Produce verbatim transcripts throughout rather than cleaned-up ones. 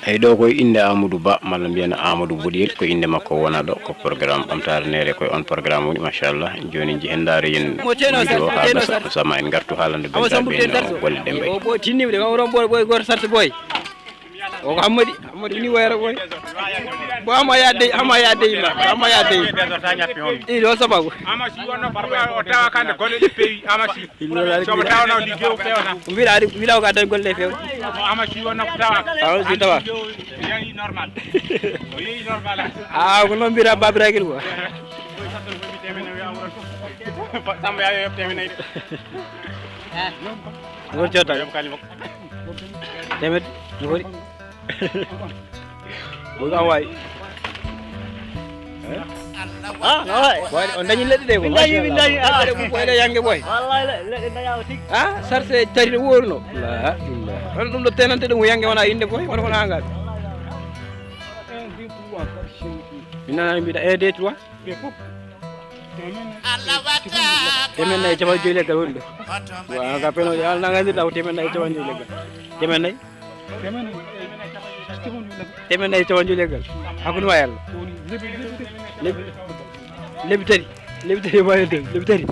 Eyi, ɗo koye innde Amadou Ba, malla mbiyen Amadou Boɗiyel, ko innde makko wona ɗo, ko programme Ɓamtaare Neere, koye on programme woni, machallah. Jooni, njehen ndaare yen video haa gasa, sama en ngartu haalande banndiraaɓe no golle ɗe mbayi. O boy tinniɓe de, o ɗon boy, boy gooto sarti boy. O ko Hammadi, Hammadi woni wayra boy. Bo ama yaade, ama yaade ma, ama yaade. Ɗi ɗo sababu. Ama si wonno o tawa kande golle ɗe peewi, ama si. Somo tawa na liggeyo fewna. Mbiɗa ari, mbiɗa ko addan golle few. Ama si wonno ko tawa. Awa si tawa. Yeeyi normal. O yeeyi normal. Ah, ko noon mbiɗa Babiraguel quoi. Samba yaa yoɓ temen nayi de. Won jotta. Yoɓ kali makko. Temed, no foti? Ko ɗum wawi. Ah, no wawi. Boy, on dañi leɗɗe ɗe ko. Min dañi, min dañi. Ah, leɗɗe ɗe ko boy, ɗe yange boy. Wallahi, le-, leɗɗe dañaama tigi. Ah, sarse tari ɗo wóoruno. La ilaha. Hono ɗum ɗo tenante ɗum ko yange wona innde boy, wona kono hangal. Min nana mbiɗa un, deux, trois. Temen nayi capanɗe joyi leggal woni ɗo. Wa, ga peno, ya, na gandirɗa ko temen nayi capanɗe joyi leggal. Temen nayi? Temen nayi capanɗe joyi leggal. Hakkunde ma e Allah. Lebbi, lebbi tati. Lebbi tati ma e nder, lebbi tati.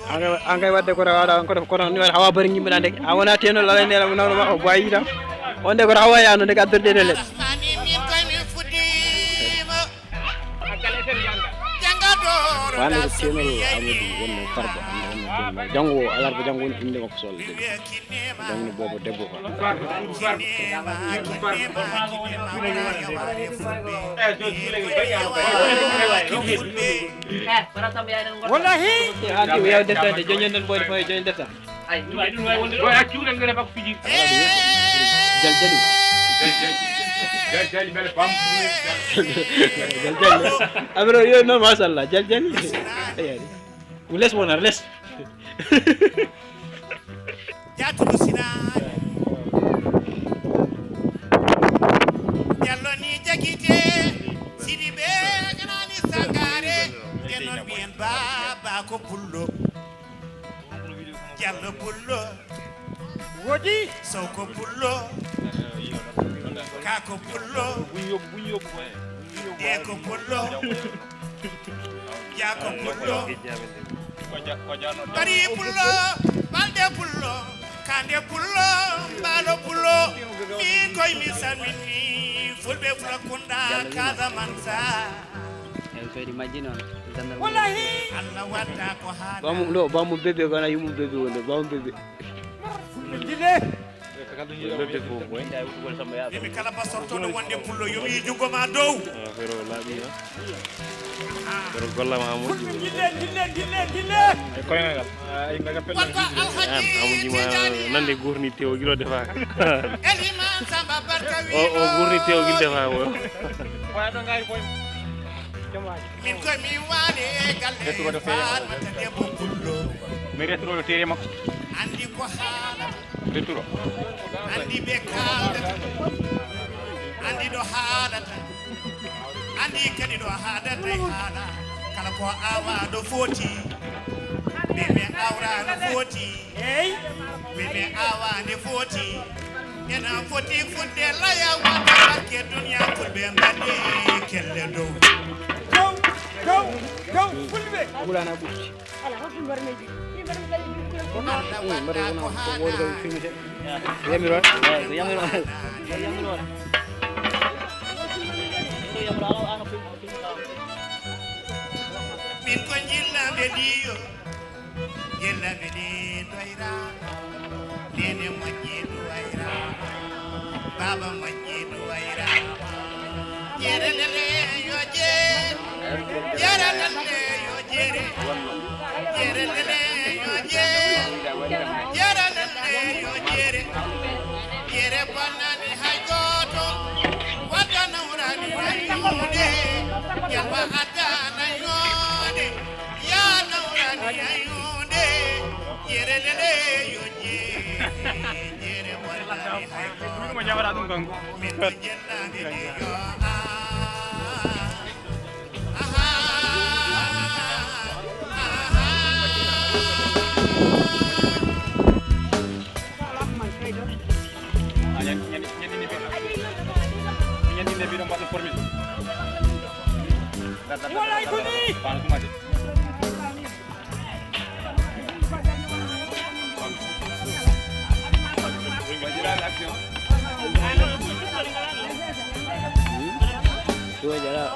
An kay, an kay wadde koto waɗa, koto, koto ni waɗa hawa bari yimɓe ɗan de. A wona teno lala nela nawno ma o boyi yitam. On de koto hawa yano de gaddorde de let. Wande ko keenol Amadou wonno Farba, hande wonno keenol. Janngo o, alarba janngo woni innde makko so Allah jaɓi. Janngo boobo debbo fa. Wallahi. Andi o yaw defta de, joñen den boy, boy, joñen defta. Ay, ɗum, ɗum wawi wonde ɗo. Boy, accu ɗen ngene bako fiji. Jal jali. Jal jali. Jal jali, bele bam. Jal jali. Abro, yo, non, machallah, jal jali. Ay, ay. Mu les wona, les. Jaturu sinaani. Jallo ni jagite, Sidibe ganani Sangare, den non mbiyen baba ko pullo. Jallo pullo. Wodi. Sow ko pullo. Ka ko pullo. De ko pullo. Ya ko pullo. Bari pullo. Balde pullo. Kande pullo. Mbalo pullo. Min koy mi salmini. Fulbe fula kunda. Kaza mansa. En kadi majji noon. Wallahi. Allah wadda ko haala. Bamu, no, bamu bébé, kana yumu bébé wonde, bamu bébé. Dile. Lodde fof, boy. Emi kala basortoɗo wonde pullo, yomi junngo ma dow. Ah, pero laaɓi, ha? Ah. Pero gollama ha moƴƴi. Dille, dille, dille, dille. E koyngal. Ah, e ngaga pelle. Wonko Alhaji Tijani. Nande gurni tewo gilo defa. Eliman Samba Barka wi. O, o gurni tewo gil defa, o. Wona ɗo ngaari boy. Min koy mi waali e galle Fatmata debbo pullo. Mi rettuɗo tere makko. Andi ko haalata. Rettuɗo. Andi ɓe kaaldata. Andi ɗo haalata. Andi kadi ɗo haalata e haala. Kala ko awa ɗo foti. Ɓe ɓe awra no foti. Eyi. Ɓe ɓe awa ne foti. Ena foti fudde laya wata barke duniya fulɓe mbaɗi kelle dow. Dow, dow, dow fulɓe. Wulana ɓutti. Ala, hoto ɗum mbaɗa men ɗi. Ɗi mbaɗa men ɗi. Ɗum mbaɗa wona ko woni ko filmete. Yamiro. Yamiro. Yamiro. Min ko jillaaɓe liyo, jillaaɓe ɗi doyra, nene moƴƴi duwayra, baba moƴƴi duwayra. Jere lele yo jere, jere lele yo jere, jere lele yo jere, jere lele yo jere. Yere bonnani hay gooto, wadda nawrani hay huunde, yalwa addana yoode, ya nawrani hay huunde, yere lele yo jee, yere bonnani hay gooto. Min ko jellani de yo aa. Wallahi ko ni.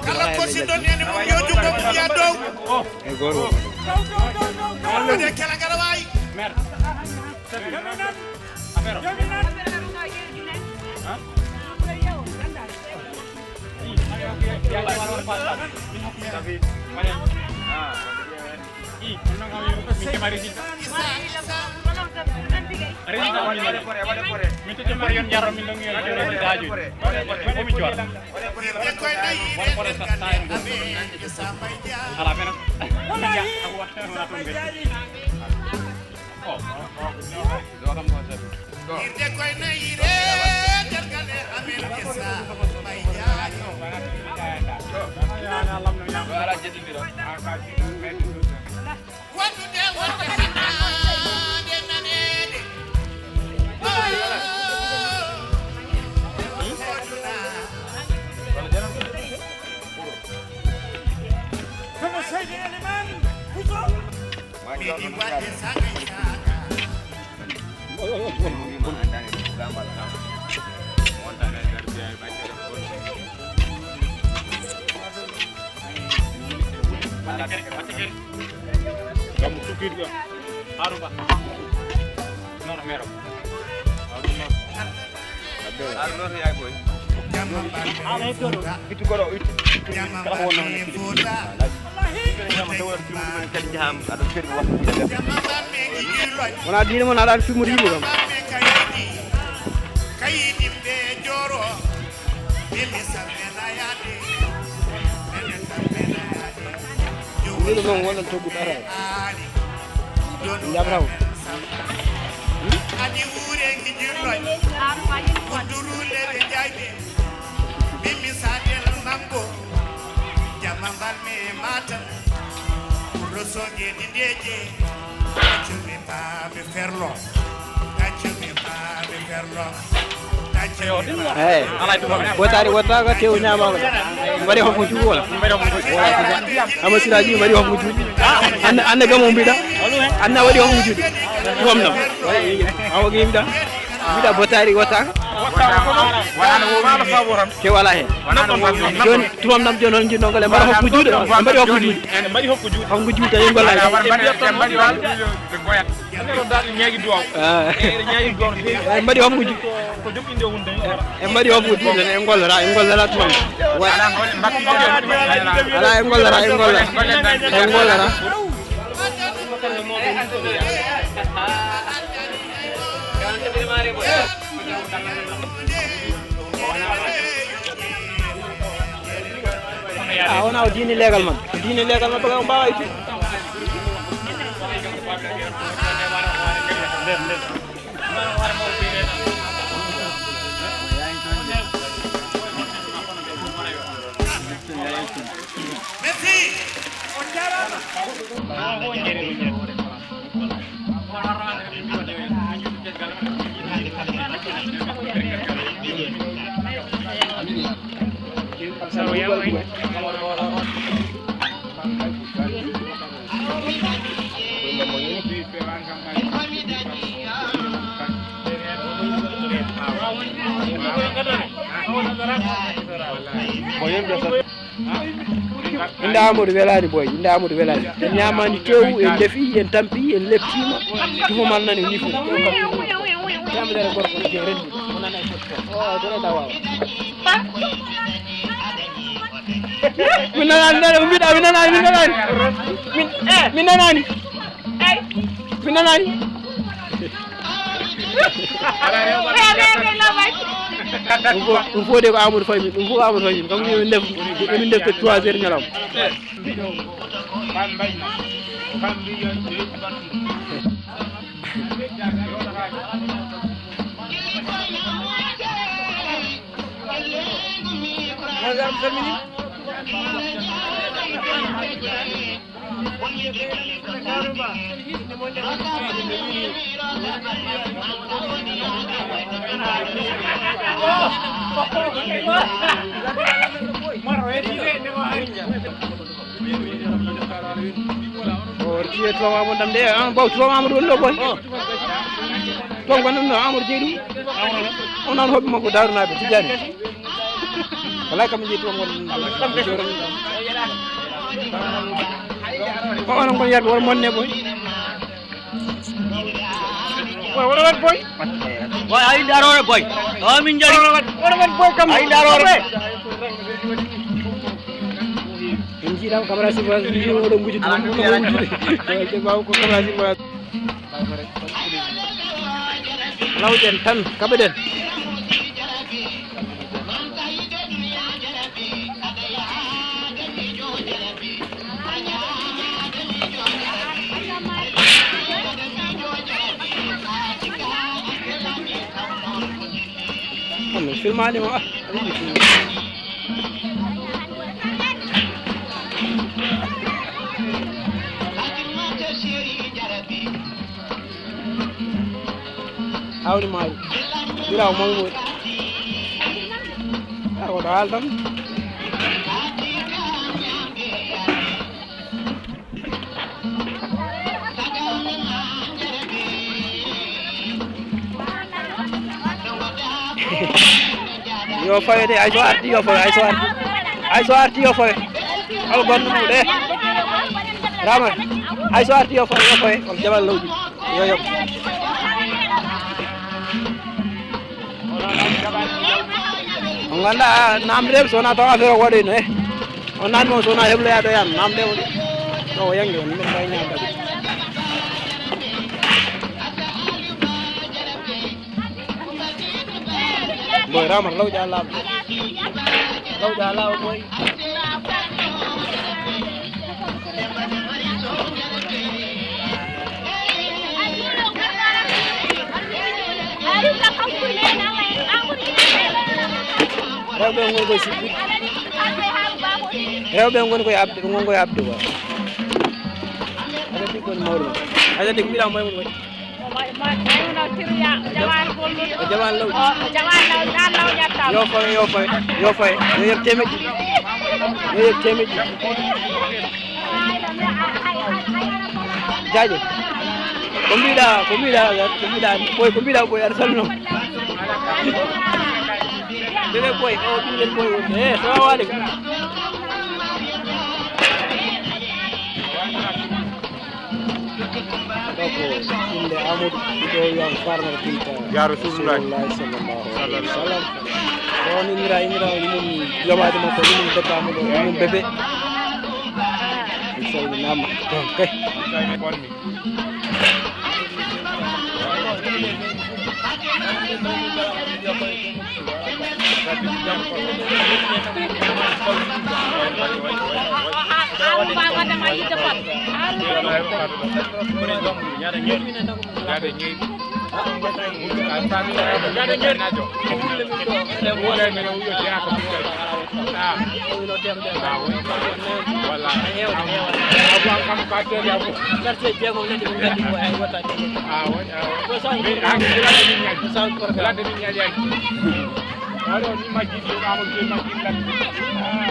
Kala ko sinɗon ene mum yo jungo mum ya dow. Wode kala gara wayi. Irde koye nayire nder galle amen Issa Mbaye Diagne. Waɗude wonde hannde naneede. Kono Seydi Elimane Bousso. Kam sukir ko. Haruba. Non, mero. Ar non yaay boy. Ittu ko ɗo, ittu. Kala ko wonno hon ittu. Kadi jaham aɗa ferri waktu. Wona diine mon aɗa fimori yimɓe kam. Mbiɗo noon wonɗon toggu ɓataay. Jam raw. Adi wuure ki jirloy. Kuduru lebe jayde. Mimi sadel mango. Jama balme matan. Rosoge dindeje. Acumi paabe ferlo. Acumi paabe ferlo. Acumi paabe. Hey. Botari wota ga tew nyama ko. Mbaɗi hokko juuɗe wala? Ama siraji mbaɗi hokko juuɗe. Anna, anna gamo mbiɗa. Anna waɗi hokko juuɗe. Ɗum nam. Awa gimi mbiɗa. Mbiɗa botari wota. Ke wala hen. Joni tuwam nam joni on jinno ngale mbaɗa hokko juuɗe. Mbaɗi hokko juuɗe. Hokko juuɗe tan en golla. Mbaɗi hokkuji. En mbaɗi hokkuji tan, en ngollora, en ngollora tuma. Wala, en ngollora, en ngollora. En ngollora. A wona o diine legal man. O diine legal man, ɓe mbaawa itti. Merci. On jarama. Innde Amadou welaani boy, innde Amadou welaani. En ñaamaani teewu, en ndefi, en tampi, en leptiima. Tuma man nani ni fof. Temedere gorko je renndi. O nana e fof. O dole da waaw. Min nanaani, nana ko mbiɗa, min nanaani, min nanaani. Min, min nanaani. Min nanaani. Ɗum fof, ɗum fof de ko Amadou Faye min, ɗum fof ko Amadou Faye min. Kanko min ndef, min ndef ko trois heures ñalawma. O tiye Toom Amadou Dam de, an baw Toom Amadou woni ɗo boy. Toom gonɗo ɗo Amadou Jeeɗi. On nan hoɓɓe makko Daaru Naaɓe Tijani. Wala kam jeeyi Toom gonɗo ɗo. Ko onon kon yarɓe wala monne boy. Boy, wala wat boy. Boy, ay daro boy. O min jari. Wala wat boy kam. Ay daro. En jiiɗaama Camara Sylvain, mbiyii oɗo ngujjude, oɗo ngujjude. Te ɓaawo ko Camara Sylvain. Lawƴen tan, kaɓeɗen. Min filmaani mo, ah. Hawni maari. Birawo mawni. Ah, ko haal tan. Yo fawe de, ay so arti yo fawe, ay so arti. Ay so arti yo fawe. Hol gonno mo de. Rama. Ay so arti yo fawe, yo fawe. On jabal lawdi. Yo yoɓ. On nganndaa namde so wonaa taw affaire o waɗoyno, eh. On nani mo so wonaa hebloyaa ɗo yan namde o. Ɗo o yangi on, ɗum ɗo ñaamde. Boy Ramata, lawƴa laaɓa. Lawƴa laaɓa, boy. Rewɓe ngoni koye sippi. Rewɓe ngoni koye abde, ɓe ngoni koye abde quoi. Aɗa andi ko woni mawɗo. Aɗa andi ko mbiɗa moy woni. O jamaan law. Yo fawe, yo fawe, yo fawe. Yo yoɓ temeji. Yo yoɓ temeji. Jaajo. Ko mbiɗa, ko mbiɗa, ko mbiɗa, boy, ko mbiɗa, boy, aɗa salmino. Bébé boy, o ɓingel boy woni. Eh, salamu aleykum. Ɗo ko innde Amadou, ɗo wiyama Farmata Keita. Ya Rasulullah. Rasulullah sallallahu alaihi wasallam. Ɗo on innira, innira mum jomaade makko, mum debba mo ɗo, mum bébé. Mi salminaama. Ɗon kay. Wala. Abu an kam ka tele abu. Quartier jeegom nande ɓe ngaddi ko ay wota de. Ah, woni, ah, woni. Ko sa ko min, ah, ko ladde min ñaƴi. Ko sa ko ladde min ñaƴi ay. Wala ni majji di ma mo ke majji lan. Ah.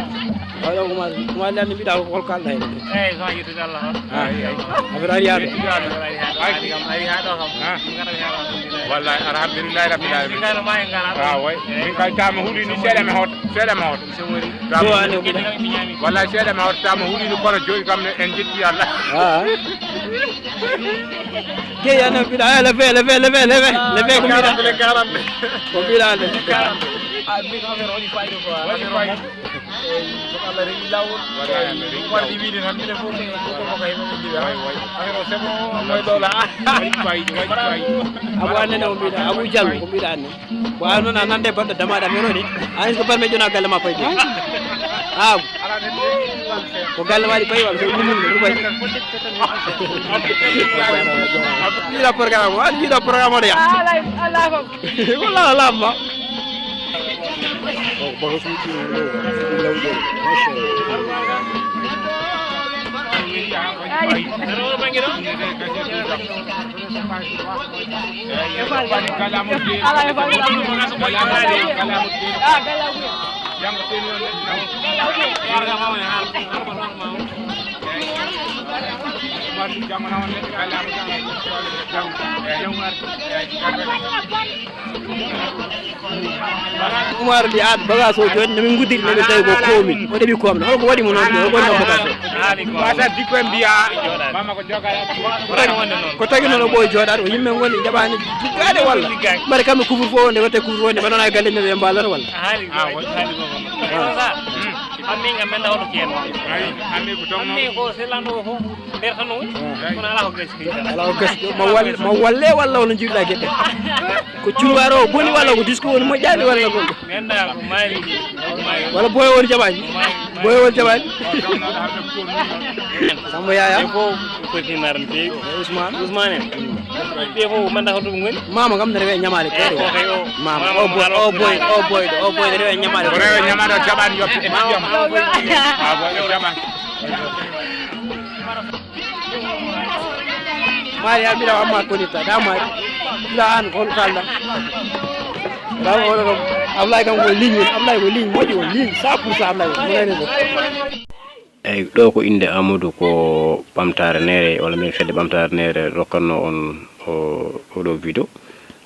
Wala ko ma, ko ma lan mi da ko kal dai. Eh, ko yittude Allah. Ah. Affaire ari yaade. Yittude Allah. Ari kam, ari ha ɗo kam. Ah. Ɗum kadi mi heɓa alhamdulillah. Wallahi alhamdulillahi rabbil alamin. Min kay no ma en ngala. Ah, way. Min kay tama huɗi ni seeɗa mi hoota. Seeɗa mi hoota. Tama huɗi. Wallahi seeɗa mi hoota tama huɗi ni kono joyi kam ne en jetti Allah. Ah. Jeyi an mbiɗa, eh, le fait, le fait, le fait, le fait, le fait ko mbiɗa. Ko mbiɗa de. Ah, min ko affaire waɗi fayida quoi. Waɗi fayida. Eyi, so Allah rewi laawol. Wallahi, Allah rewi laawol. Wadde wiide tan, minen fof ko, ko, ko, ko heɓe ɓe mbiɗa. Way, way. Affaire o c'est bon, moy ɗo la. Waɗi fayida, waɗi fayida. Abu Anne o mbiɗa, Abu Diallo ko mbiɗa anne. Ko an noon a nande baɗɗo damaɗo affaire o de. An est-ce que permet jona galle ma fayde? Aw. Ko galle waɗi fay walla ko ɗum ɗum fay. Jiiɗa programme o, an jiiɗa programme o de ya. Ala, ala ko. Wala ala ma. Umar li aad bagage o joni, nomin guddiri, nomin tawi ko komin o ɗeɓi komin. Holko waɗi mo noon? Holko waɗi noon bagage o? Wasa dikko en mbiya mama ko joga. Ko tagi noon o ɓooy jooɗaade, o yimɓe ngoni jaɓaani jiggaade walla? Mbaɗa kamɓe couvre feu o nde watte couvre feu o nde mbaɗana e galle men ɓe mbaalata walla? Haali ko haali ko. Ammin ammin daw to kien. Ammin ko dom. Ammin ko selando ko nder tan woni. Kono ala ko gasi. Ala ko gasi. Ma wal ma walle walla wala jiɗɗa geɗɗe? Ko cumbaaro o boni walla ko disko woni moƴƴaani walla ko? Nenda ko maali. Wala boy woni jaɓaani? Boy woni jaɓaani? Samba yaya. Ko ko tinar nte. Ousmane. Ousmane. Ɓe fof manda ko ɗum woni. Mama kam ne rewe ñamaale ko. Mama o boy o boy o boy o boy ne rewe ñamaale ko. Rewe ñamaale o jaɓaani yoppe e majjam. A boy o jaɓaani. Maari a mbiɗa amma koni ta da maari. Mbiɗa an ko kalda. Da o do. Ablaye kam ko ligne woni Ablaye ko ligne moƴƴi woni ligne cent pour cent Ablaye ko mo nani ɗo. Eyyi ɗo ko innde Amadou ko ɓamtaare neere walla mbiyen fedde ɓamtaare neere rokkatno on o oɗo video.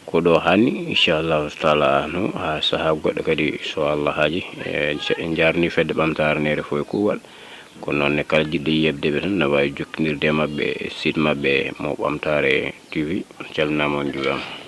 Ko ɗo hanni inchallahu taala no ha saaha goɗɗo kadi so Allah haaji. En jarni fedde ɓamtaare neere fof e kuuwal. Ko noon ne kala jiɗɗo yeɓde ɓe tan ne waawi jokkondirde e maɓɓe e site maɓɓe mo ɓamtaare T V. On calminaama on njuuraama.